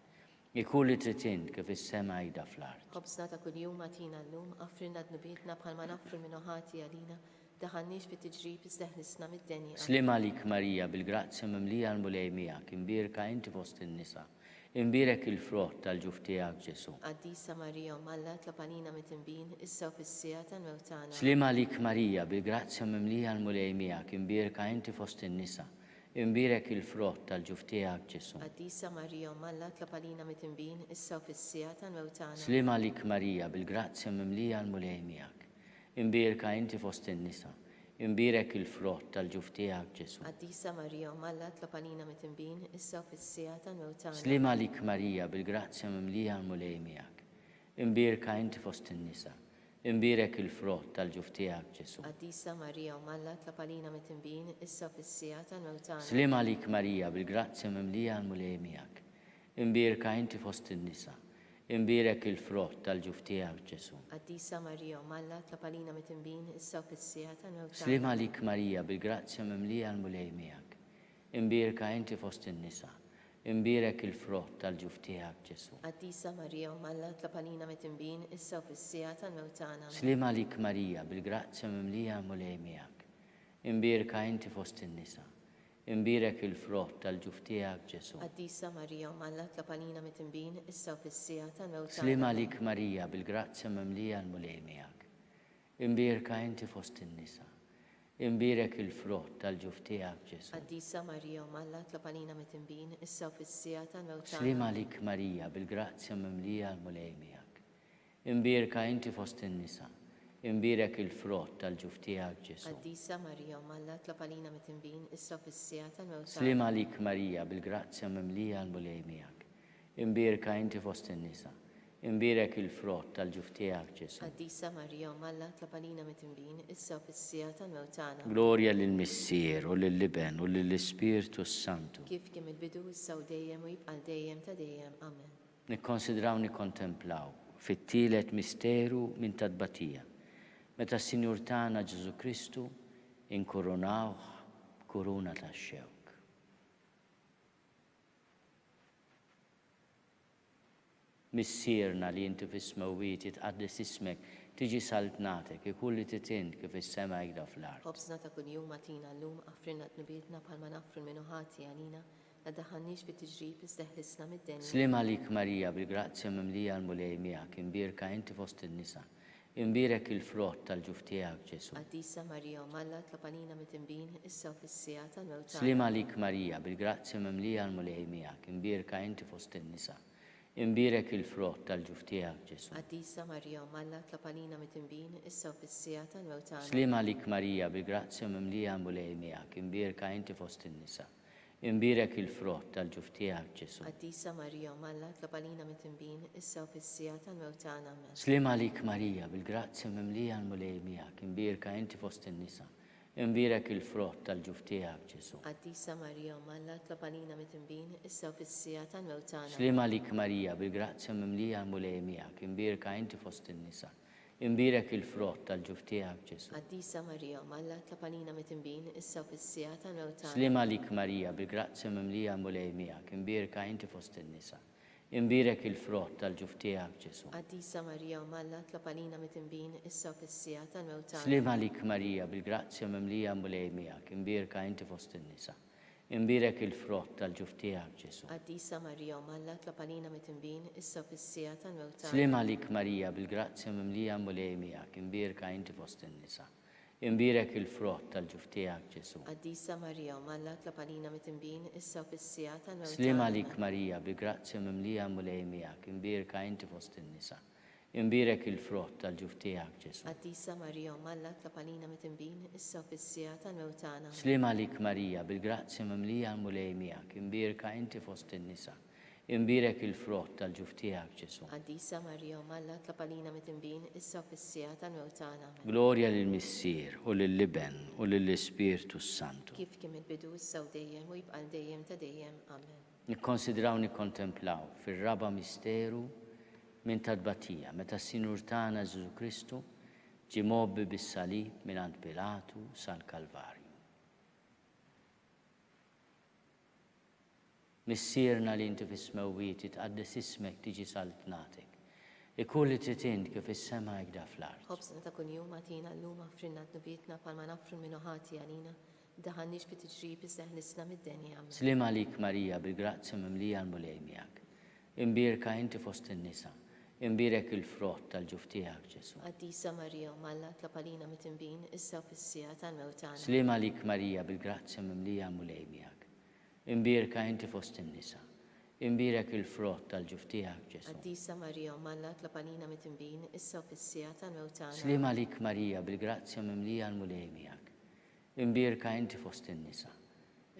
Ikun li trid int kif fis-sema hekda fl-art. Ħobżna ta' kuljum agħtina llum, aghfrilna dnubietna bħalma naghfru 'l min hu ħati għalina, daħalniex fit-tiġrib iżda eħlisna mid-deni. Amen. Sliem għalik Marija, bil-grazzja mimlija l-Mulej miegħek, imbierka inti fost in-nisa, imbierek il-frott tal-ġuf tiegħek Ġesù. Qaddisa Marija Omm Alla, tlob għalina midinbin, issa u fis-siegħa tal-mewt tagħna. Sliem għalik Marija, bil-grazzja mimlija l-Mulej miegħek, imbierka inti fost in-nisa, Imbierek il-frott tal-ġuf tiegħek, Ġesù. Qaddisa Marija Omm Alla, tlob għalina midinbin, issa u fis-siegħa tal-mewt tagħna. Sliem għalik Marija, bil-grazzja mimlija l-Mulej miegħek. Imbierka inti fost in-nisa. Imbierek il-frott tal-ġuf tiegħek, Ġesù. Qaddisa Marija Omm Alla, tlob għalina midinbin, issa u fis-siegħa tal-mewt tagħna. Sliem għalik Marija, bil-grazzja mimlija l-Mulej miegħek. Imbierka inti fost in-nisa. Imbierek il-frott tal-ġuf tiegħek, Ġesù. Qaddisa Marija Omm Alla, tlob għalina midinbin, issa u fis-siegħa tal-mewt tagħna. Sliem għalik Marija, bil-grazzja mimlija l-Mulej miegħek. Imbierka inti fost in-nisa. Imbierek il-frott tal-ġuf tiegħek, Ġesù. Qaddisa Marija Omm Alla, tlob għalina midinbin, issa u fis-siegħa tal-mewt tagħna. Sliem għalik Marija, bil-grazzja mimlija l-Mulej miegħek. Imbierka inti fost in-nisa. Imbierek il-frott tal-ġuf tiegħek, Ġesù. Qaddisa Marija, Omm Alla, tlob għalina midinbin, issa u fis-siegħa tal-mewt tagħna. Amen. Sliem għalik Marija, bil-grazzja mimlija l-Mulej miegħek. Imbierka inti fost in-nisa. Imbierek il-frott tal-ġuf tiegħek, Ġesù. Qaddisa Marija, Omm Alla, tlob għalina midinbin, issa u fis-siegħa tal-mewt tagħna. Sliem għalik Marija, bil-grazzja mimlija l-Mulej miegħek. Imbierka inti fost in-nisa. Imbierek il-frott tal-ġuf tiegħek, Ġesù. Qaddisa Marija, Omm Alla, tlob għalina midinbin, issa u fis-siegħa tal-mewt tagħna. Sliem għalik Marija, bil-grazzja mimlija l-Mulej miegħek. Imbierka inti fost in-nisa. Imbierek il-frott tal-ġuf tiegħek, Ġesù. Qaddisa Marija, Omm Alla, tlob għalina midinbin, issa u fis-siegħa tal-mewt tagħna. Sliem għalik Marija, bil-grazzja mimlija l-Mulej miegħek. Imbierka inti fost in-nisa. Imbierek il-frott tal-ġuf tiegħek, Ġesù. Qaddisa Marija, Omm Alla, tlob għalina midinbin, issa u fis-siegħa tal-mewt tagħna. Glorja lill-Missier, u lill-Iben, u lill-Ispirtu s-Santu. Kif kien mill-bidu, issa u dejjem, u jibqa' għal dejjem ta' dejjem. Amen. Nikkonsidraw nikkontemplaw fit-tielet misteru minn ta' tbatija, meta s-Sinjur tagħna Ġesù Kristu inkurunawh b'kuruna tax-xewk. Missierna li inti fis-smewwiet, jitqaddes ismek, tiġi saltnatek, ikun li trid int kif fis-sema hekda fl-art. Ħobżna ta' kuljum agħtina llum, aghfrilna dnubietna bħalma naghfru 'l min hu ħati għalina, la ddaħħalniex fit-tiġrib iżda eħlisna mid-deni. Sliem għalik Marija, bil-grazzja mimlija l-Mulej miegħek, imbierka inti fost in-nisa, Imbierek il-frott tal-ġuf tiegħek, Ġesù. Qaddisa Marija Omm Alla, tlob għalina midinbin, issa u fis-siegħa tal-mewt tagħna. Sliem għalik Marija, bil-grazzja mimlija l-Mulej miegħek, imbierka inti fost in-nisa. Imbierek il-frott tal-ġuf tiegħek, Ġesù. Qaddisa Marija, Omm Alla, itlob għalina midinbin, issa u fis-siegħa tal-mewt tagħna. Sliem għalik Marija, bil-grazzja mimlija l-Mulej miegħek, imbierka inti fost in-nisa. Imbierek il-frott tal-ġuf tiegħek, Ġesù. Qaddisa Marija, Omm Alla, itlob għalina midinbin, issa u fis-siegħa tal-mewt tagħna. Amen. Sliem għalik Marija, bil-grazzja mimlija l-Mulej miegħek, imbierka inti fost in-nisa. Imbierek il-frott tal-ġuf tiegħek, Ġesù. Qaddisa Marija, Omm Alla, itlob għalina midinbin, issa u fis-siegħa tal-mewt tagħna. Sliem għalik Marija, bil-grazzja mimlija l-Mulej miegħek, imbierka inti fost in-nisa. Imbierek il-frott tal-ġuf tiegħek, Ġesù. Qaddisa Marija, Omm Alla, itlob għalina midinbin, issa u fis-siegħa tal-mewt tagħna. Sliem għalik Marija, bil-grazzja mimlija l-Mulej miegħek, imbierka inti fost in-nisa. Imbierek il-frott tal-ġuf tiegħek, Ġesù. Qaddisa Marija, Omm Alla, itlob għalina midinbin, issa u fis-siegħa tal-mewt tagħna. Sliem għalik Marija, bil-grazzja mimlija l-Mulej miegħek, imbierka inti fost in-nisa. Imbierek il-frott tal-ġuf tiegħek, Ġesù. Qaddisa Marija, Omm Alla, itlob għalina midinbin, issa u fis-siegħa tal-mewt tagħna. Sliem għalik Marija, bil-grazzja mimlija l-Mulej miegħek, imbierka inti fost in-nisa. Imbierek il-frott tal-ġuf tiegħek, Ġesù. Qaddisa Marija, Omm Alla, itlob għalina midinbin, issa u fis-siegħa tal-mewt Sliem tagħna. għalik Marija, bil-grazzja mimlija l-Mulej miegħek, imbierka inti fost in-nisa. Imbierek il-frott tal-ġuf tiegħek, Ġesù. Qaddisa Marija, Omm Alla, itlob għalina midinbin, issa u fis-siegħa tal-mewt tagħna. Amen. Sliem għalik Marija, bil-grazzja mimlija l-Mulej miegħek, imbierka inti fost in-nisa. Imbierek il-frott tal-ġuf tiegħek, Ġesù. Qaddisa Marija, Omm Alla, itlob għalina midinbin, issa u fis-siegħa tal-mewt tagħna. Amen. Glorja lill-Missier, u lill-Iben, u lill-Ispirtu s-Santu. Kif kien mill-bidu, issa u dejjem, u jibqa' għal dejjem ta' dejjem. Amen. Nikkonsidraw nikkontemplaw fir-raba' misteru minn ta' tbatija, meta s-Sinjur tagħna Ġesù Kristu ġie mgħobbi bis-salib mingħand Pilatu sal-Kalvarju. Missierna li inti fis-smewwiet, jitqaddes ismek, tiġi saltnatek. Ikun li trid int kif fis-sema hekda fl-art. Ħobżna ta' kuljum agħtina llum aħfrilna dnubietna bħalma naħfru 'l min hu ħati għalina. Daħħalniex fi tiġrib iżda eħlisna mid-deni. Amen. Sliem għalik Marija bil-grazzja mimlija l-Mulej miegħek. Imbierka inti fost in-nisa, imbierek il-frott tal-ġuf tiegħek Ġesù. Qaddisa Marija Omm Alla itlob għalina midinbin issa u fis-siegħa tal-mewt tagħna. Sliem għalik Marija bil-grazzja mimlija l-Mulej miegħek. Imbierka inti fost in-nisa. Imbierek il-frott tal-ġuf tiegħek, Ġesù. Qaddisa Marija, Omm Alla, itlob għalina midinbin, issa u fis-siegħa tal-mewt tagħna. Sliem għalik Marija, bil-grazzja mimlija l-Mulej miegħek. Imbierka inti fost in-nisa.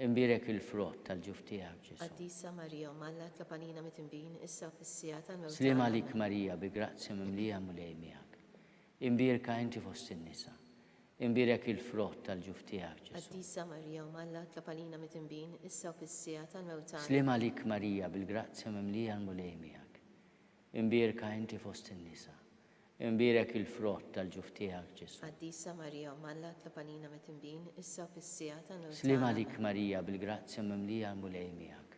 Imbierek il-frott tal-ġuf tiegħek, Ġesù. Qaddisa Marija, Omm Alla, itlob għalina midinbin, issa u fis-siegħa tal-mewt tagħna. Sliem għalik Marija, bi grazzja mimlija l-Mulej miegħek. Imbierka inti fost in-nisa. Imbierek il-frott tal-ġuf tiegħek, Ġesù. Qaddisa Marija, Omm Alla, itlob għalina midinbin, issa u fis-siegħa tal-mewt tagħna. Sliem għalik Marija, bil-grazzja mimlija l-Mulej miegħek. Imbierka inti fost in-nisa. Imbierek il-frott tal-ġuf tiegħek, Ġesù. Qaddisa Marija, Omm Alla, itlob għalina midinbin, issa u fis-siegħa tal-mewt tagħna. Sliem għalik Marija, bil-grazzja mimlija l-Mulej miegħek.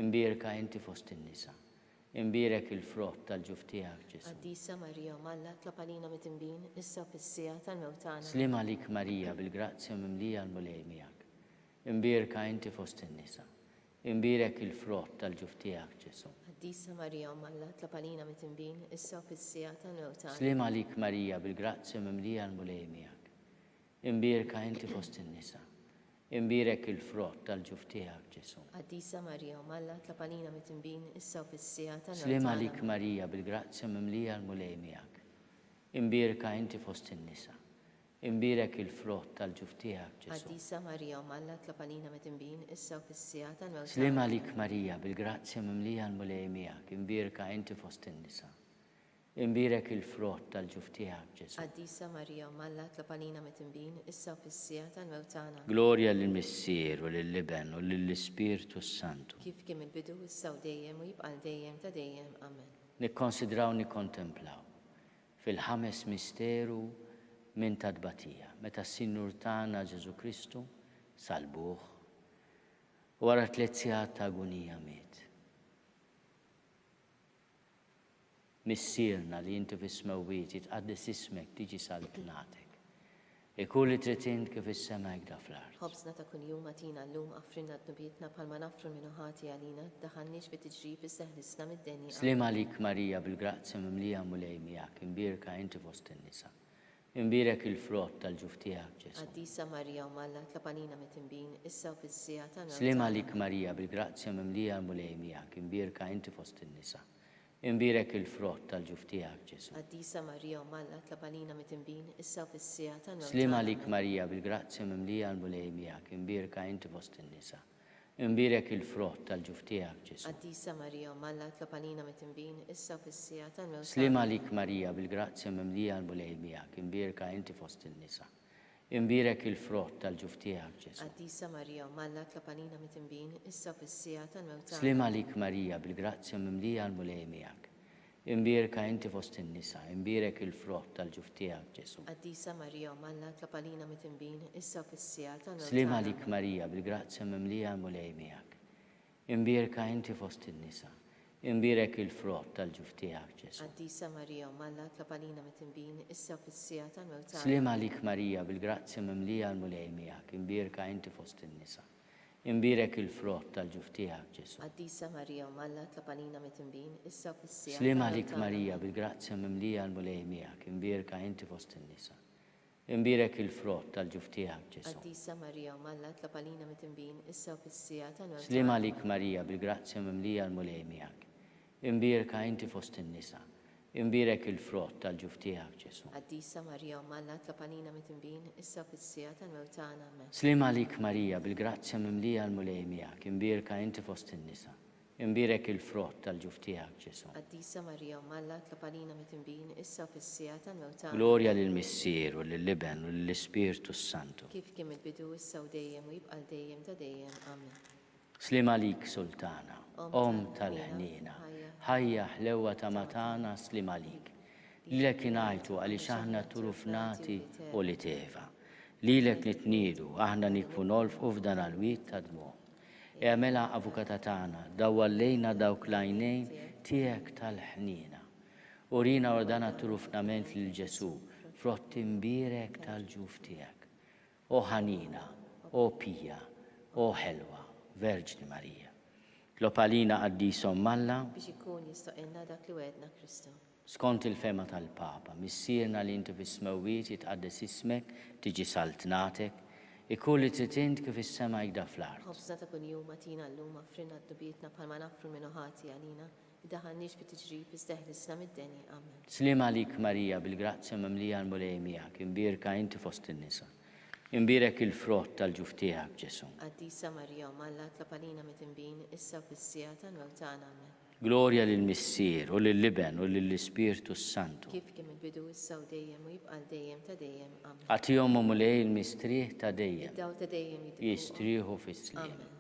Imbierka inti fost in-nisa. Imbierek il-frott tal-ġuf tiegħek, Ġesù. Qaddisa Marija, Omm Alla, itlob għalina midinbin, issa u fis-siegħa tal-mewt tagħna. Sliem għalik Marija, bil-grazzja mimlija l-Mulej miegħek. Imbierka inti fost in-nisa. Imbierek il-frott tal-ġuf tiegħek, Ġesù. Qaddisa Marija, Omm Alla, itlob għalina midinbin, issa u fis-siegħa tal-mewt tagħna. Sliem għalik Marija, bil-grazzja mimlija l-Mulej miegħek. Imbierka inti fost in-nisa. Imbierek il-frott tal-ġuf tiegħek, Ġesù. Qaddisa Marija, Omm Alla, itlob għalina midinbin, issa u fis-siegħa tal-mewt Sliem tagħna. għalik Marija, bil-grazzja mimlija l-Mulej miegħek. Imbierka inti fost in-nisa. Imbierek il-frott tal-ġuf tiegħek, Ġesù. Qaddisa Marija, Omm Alla, itlob għalina midinbin, issa u fis-siegħa tal-mewt Sliem tagħna. għalik Marija, bil-grazzja mimlija l-Mulej miegħek, imbierka inti fost in-nisa. Imbierek il-frott tal-ġuf tiegħek, Ġesù. Qaddisa Marija, Omm Alla, itlob għalina midinbin, issa u fis-siegħa tal-mewt tagħna. Glorja lill-Missier u lill-Iben u lill-Ispirtu s-Santu. Kif kien mill-bidu, issa u dejjem, u jibqa' għal dejjem ta' dejjem. Amen. Nikkonsidraw nikkontemplaw fil-ħames misteru minn ta' tbatija, meta s-Sinjur tagħna Ġesù Kristu salbuh u wara tliet sigħat ta' agunija miet. Missierna li inti fis-smewwiet, jitqaddes ismek, tiġi saltnatek. Ikun li trid int kif fis-sema hekk da fl-art. Ħobżna ta' kuljum agħtina llum, aħfrilna dnubietna bħalma naħfru 'l min hu ħati għalina, tdaħħalniex fi tiġrib iżda eħlisna mid-deni. Amen. Sliem għalik Marija bil-grazzja mimlija Mulej miegħek, imbierka inti fost in-nisa. Imbierek il-frott tal-ġuf tiegħek Ġesù. Qaddisa Marija Omm Alla, itlob għalina midinbin, issa u fis-siegħa tal-mewt Sliem tagħna. għalik Marija bil-grazzja mimlija l-Mulej miegħek, imbierka inti fost in-nisa. Imbierek il-frott tal-ġuf tiegħek, Ġesù. Qaddisa Marija Omm Alla itlob għalina midinbin, issa u fis-siegħa tal-mewt Sliem tagħna. għalik Amen. Marija, bil-grazzja mimlija l-Mulej miegħek, imbierka inti fost in-nisa. Imbierek il-frott tal-ġuf tiegħek, Ġesù. Qaddisa Marija Omm Alla itlob għalina midinbin, issa u fis-siegħa tal-mewt Sliem tagħna. għalik Marija, bil-grazzja mimlija l-Mulej miegħek, imbierka inti fost in-nisa. Imbierek il-frott tal-ġuf tiegħek, Ġesù. Qaddisa Marija, Omm Alla, itlob għalina midinbin, issa u fis-siegħa tal-mewt tagħna. Sliem għalik Marija, bil-grazzja mimlija l-Mulej miegħek. Imbierka inti fost in-nisa, imbierek il-frott tal-ġuf tiegħek, Ġesù. Qaddisa Marija, Omm Alla, itlob għalina midinbin, issa u fis-siegħa tal-mewt Sliem tagħna. għalik Marija, bil-grazzja mimlija l-Mulej miegħek. Imbierka inti fost in-nisa, imbierek il-frott tal-ġuf tiegħek, Ġesù. Qaddisa Marija, Omm Alla, itlob għalina midinbin, issa u fis-siegħa tal-mewt tagħna. Sliem għalik Marija, bil-grazzja mimlija l-Mulej miegħek, imbierka inti fost in-nisa, imbierek il-frott tal-ġuf tiegħek, Ġesù. Qaddisa Marija, Omm Alla, itlob għalina midinbin, issa u fis-siegħa Sliem tal-mewt għalik tagħna. Marija, bil-grazzja mimlija l-Mulej miegħek, imbierka inti fost in-nisa, Imbierek il-frott tal-ġuf tiegħek, Ġesù. Qaddisa Marija, Omm Alla, itlob għalina midinbin, issa u fis-siegħa tal-mewt Sliem tagħna. għalik Marija, bil-grazzja mimlija l-Mulej miegħek. Imbierka inti fost in-nisa. Imbierek il-frott tal-ġuf tiegħek, Ġesù. Qaddisa Marija, Omm Alla, itlob għalina midinbin, issa u fis-siegħa tal-mewt tagħna. Amen. Sliem għalik Marija, bil-grazzja mimlija l-Mulej miegħek, imbierka inti fost in-nisa. Imbierek il-frott tal-ġuf tiegħek, Ġesù. Qaddisa Marija, Omm Alla, itlob għalina midinbin, issa u fis-siegħa tal-mewt tagħna. Glorja lill-Missier u lill-Iben u lill-Ispirtu s-Santu. Kif kien mill-bidu, issa u dejjem, u jibqa' għal dejjem ta' dejjem. Amen. Sliem għalik, Sultana, Omm tal-ħniena, ħajja, ħlewwa tama tagħna, sliem għalik. Lilek ingħajtu għaliex aħna turufnati u li teva. Lilek nitniedu, aħna nikfu nolfqu f'dan għal-wied ta' dmugħ. Egħmilha avukata tagħna, dawwal lejna dawk l-għajnejn tiegħek tal-ħniena. Urina ordana trufnament lil Ġesù, frott imbierek tal-ġuf tiegħek. O ħanina, o pija, o ħelwa, Verġni Marija. Tlob għalina Qaddis Omm Alla. Biex ikun jistoqilna dak li wegħedna Kristu. Skont il-fehma tal-Papa, Missierna li inti fis-smewwiet jitqaddes ismek, tiġi saltnatek, ikun li trid int kif is-sema hekda fl-art. Ħobżna ta' kuljum agħtina llum, aghfrilna dnubietna bħalma naghfru min hu ħati għalina, iddaħħalniex fi tiġrib iżda eħlisna mid-deni. Amen. Sliem għalik Marija bil-grazzja mimlija l-Mulej miegħek, imbierka inti fost in-nisa. Imbierek il-frott tal-ġuf tiegħek, Ġesù. Qaddisa Marija Omm Alla itlob għalina midinbin, issa u fis-siegħa tal-mewt tagħna. Amen. Glorja lill-Missier, u lill-Iben, u lill-Ispirtu s-Santu. Kif kien mill-bidu, issa u dejjem, u jibqa' għal dejjem ta' dejjem. Amen. Agħtihom, o Mulej, il-mistrieħ ta' dejjem. Id-dawl ta' dejjem jiddi fuqhom. Jistrieħu fis-sliem. Amen.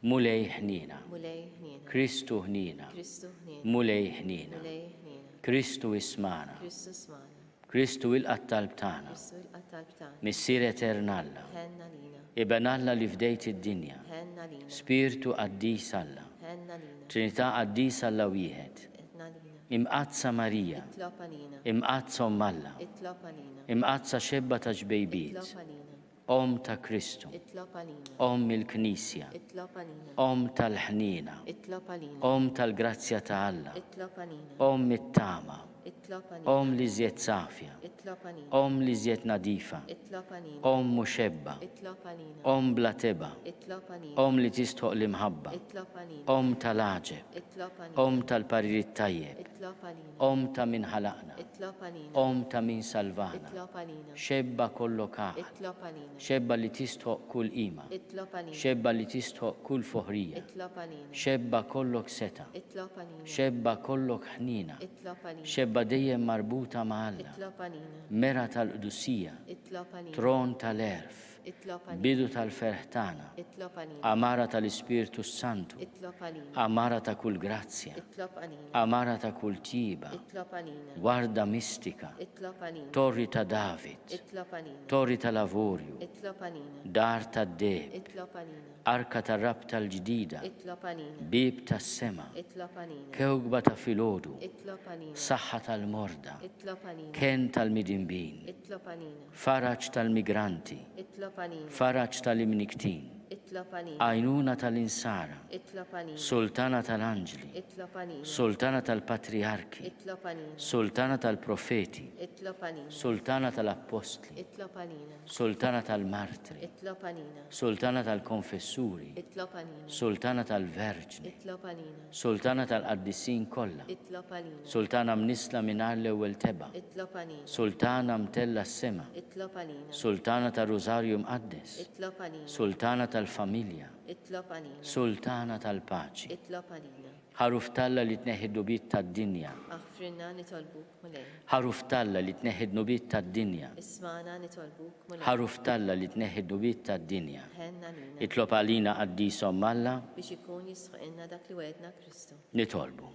Mulej ħniena. Mulej ħniena. Kristu ħniena. Kristu ħniena. Mulej ħniena. Mulej ħniena. Kristu ismagħna. Kristu smagħna. Kristu ilqa' t-talb tagħna. Kristu ilqa' t-talb tagħna. Missier etern Alla. Ħenn għalina. Iben Alla li fdejt id-dinja. Ħenn għalina. Spirtu qaddis Alla. Ħenn għalina. Trinità qaddisa Alla wieħed. Ħenn għalina. Imqaddsa Marija. Itlob għalina. Imqaddsa Omm Alla. Itlob għalina. Imqaddsa xebba ta' ġbejbiet. Itlob għalina. Omm ta' Kristu. Itlob għalina. Omm il-Knisja. Itlob għalina. Omm tal-ħniena. Itlob għalina. Omm tal-grazzja ta' Alla. Itlob għalina. Omm it-tama. Itlob għalina. Omm l-iżjed safja. Itlob għalina. Omm l-iżjed nadifa. Itlob għalina. Omm muxebba. Itlob għalina. Omm bla tebgħa. Itlob għalina. Omm li tistħoq l-imħabba. Itlob għalina. Omm tal-għaġeb. Itlob għalina. Omm tal-parir it-tajjeb. Itlob għalina. Omm ta' min ħalaqna. Itlob għalina. Omm ta' min salvana. Itlob għalina. Xebba kollok għaqal. Itlob għalina. Xebba li tistħoq kull qima. Itlob għalina. Xebba li tistħoq kull foħrija. Itlob għalina. Xebba kollok setgħa. Itlob għalina. Xebba kollok ħniena. Itlob għalina. Xebba dejjem marbuta ma' Alla. Itlob għalina. Mera tal-qdusija. Itlob għalina. Tron tal-għerf. Itlob għalina. Bidu tal-ferħ tagħna. Itlob għalina. Għamara tal-Ispirtu s-Santu. Itlob għalina. Għamara ta' kull grazzja. Itlob għalina. Għamara ta' kull tjieba. Itlob għalina. Warda mistika. Itlob għalina. Torri ta' David. Itlob għalina. Torri tal-avorju. Itlob għalina. Dar tad-deheb. Itlob għalina. Arka tar-rabta l-ġdida. Itlob għalina. Bieb tas-sema. Itlob għalina. Kewkba ta' filgħodu. Itlob għalina. Saħħa tal-morda. Itlob għalina. Kenn tal-midinbin. Itlob għalina. Faraġ tal-migranti. Itlob għalina. Faraġ tal-imnikktin. Itlob għalina. Għajnuna tal-insara. Itlob għalina. Sultana tal-anġli. Itlob għalina. Sultana tal-patrijarki. Itlob għalina. Sultana tal-profeti. Itlob għalina. Sultana tal-appostli. Itlob għalina. Sultana tal-martri. Itlob għalina. Sultana tal-konfessuri. Itlob għalina. Sultana tal-verġni. Itlob għalina. Sultana tal-qaddisin kollha. Itlob għalina. Sultana mnissla mingħajr l-ewwel tebgħa. Itlob għalina. Sultana mtellgħa s-sema. Itlob għalina. Sultana tar-Rużarju Mqaddes. Itlob għalina. Sultana tal-familja. Itlob għalina. Sultana tal-paċi. Itlob għalina. Ħaruf t'Alla li tneħħi d-dnubiet tad-dinja. Aħfrilna nitolbuk, Mulej. Ħaruf t'Alla li tneħħi d-dnubiet tad-dinja. Ismagħna nitolbuk, Mulej. Ħaruf t'Alla li tneħħi d-dnubiet tad-dinja. Ħenn għalina. Itlob għalina Qaddis Omm Alla. Biex ikun jistħoqilna dak li wegħedna Kristu. Nitolbu.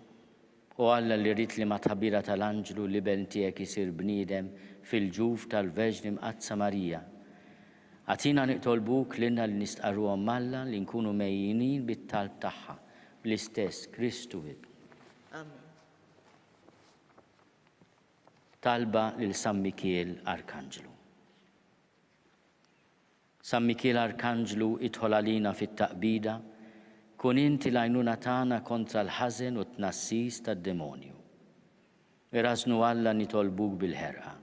O Alla li ridt li mat-tħabbira tal-anġlu l-Iben tiegħek isir bniedem fil-ġuf tal-Verġni Mqaddsa Marija, agħtina niqtolbuk lilna li nistqarru Omm Alla li nkunu mgħejjinin bit-talb tagħha, bl-istess Kristu Ibnu. Amen. Talba lil San Mikiel Arkanġlu. San Mikiel Arkanġlu idħol għalina fit-taqbida, kun inti l-għajnuna tagħna kontra l-ħażen u t-tnassis tad-demonju. Irażżnu Alla nitolbuk bil-ħerqa.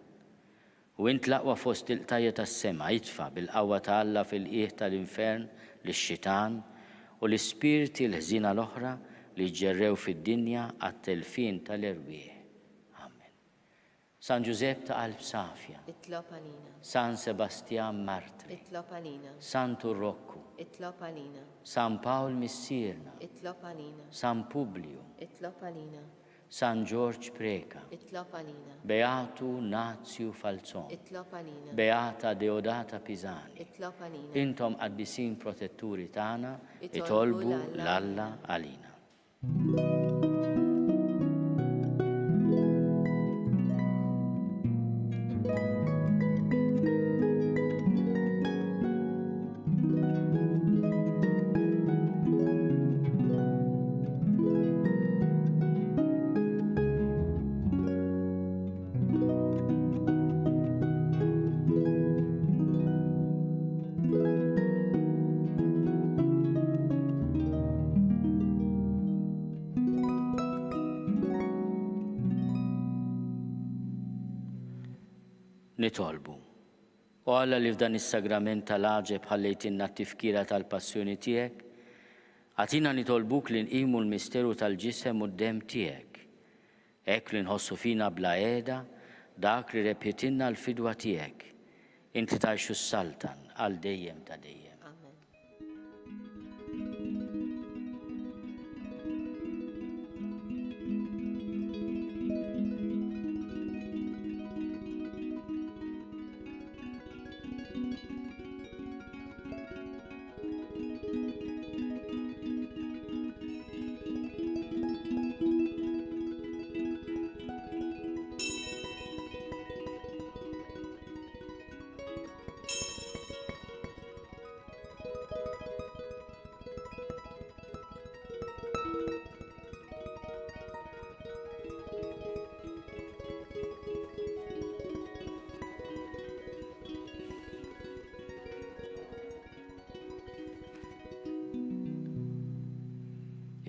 U int l-aqwa fost il-qtajja' tas-sema itfa' bil-qawwa ta' Alla fil-qiegħ tal-infern lix-xitan u l-ispirti l-ħżiena l-oħra li jġerrew fid-dinja għat-telfien tal-erwieħ. Amen. San Ġużepp ta' qalb safja. Itlob għalina. San Sebastjan Martri. Itlob għalina. Santu Rokku. Itlob għalina. San Pawl Missierna. Itlob għalina. San Publiju. Itlob għalina. San Ġorġ Preca. Itlob għalina. Beatu Nazju Falzon. Itlob għalina. Beata Deodata Pisani. Itlob għalina. Intom qaddisin protetturi tagħna, itolbu 'l Alla għalina. Nitolbu. O Alla li f'dan is-sagrament tal-għaġeb ħallejtilna t-tifkira tal-passjoni tiegħek, agħtina nitolbuk li nqimu l-misteru tal-ġisem u d-demm tiegħek, Hekk li nħossu fina bla qiegħda dak li rebħitilna l-fidwa tiegħek, int li tgħix u ssaltan għal dejjem ta' dejjem. Amen.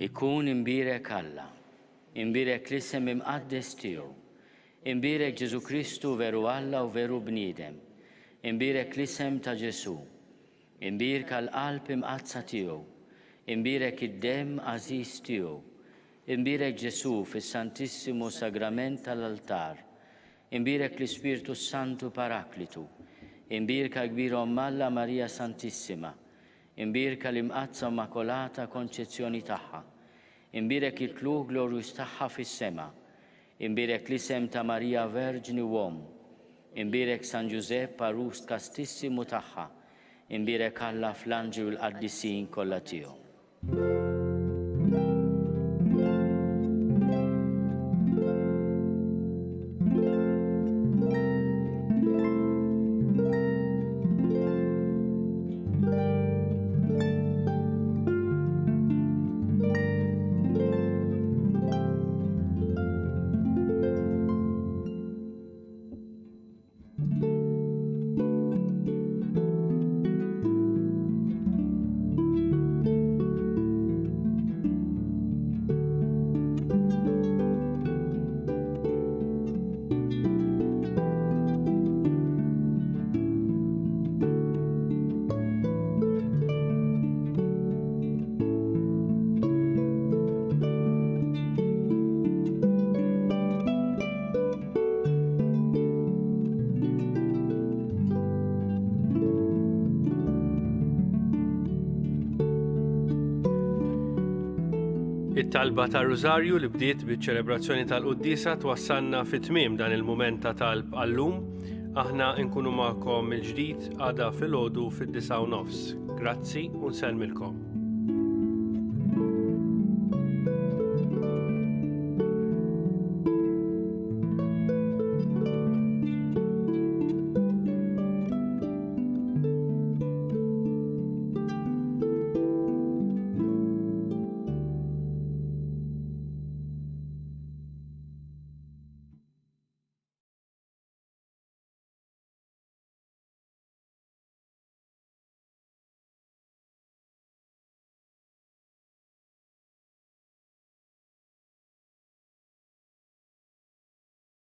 Ikun imbierek Alla, imbierek l-isem imqaddes tiegħu, imbierek Ġesù Kristu veru Alla u veru bniedem, imbierek l-isem ta' Ġesù, imbierka l-qalb imqaddsa tiegħu, imbierek id-demm għażiż tiegħu, imbierek Ġesù fis-Santissimu Sagrament tal-altar, Imbierek l-Ispirtu s-Santu Paraklitu. Imbierka l-Kbira Omm Alla Marija Santissima. Imbierka l-Imqaddsa u Immakolata Konċezzjoni tagħha. Imbierek it-tlugħ glorjuż tagħha fis-sema. Imbierek l-isem ta' Marija Verġni u Omm. Imbierek San Ġużepp għarus kastissimu tagħha. Imbierek Alla fl-anġli u l-qaddisin kollha tiegħu. It-talba tar-Rużarju li bdiet biċ-ċelebrazzjoni tal-quddiesa twassalna fi tmiem dan il-mument ta' talb għallum. Aħna nkunu magħkom mill-ġdid għada filgħodu fid-9 nofs. Grazzi u nsellmilkom.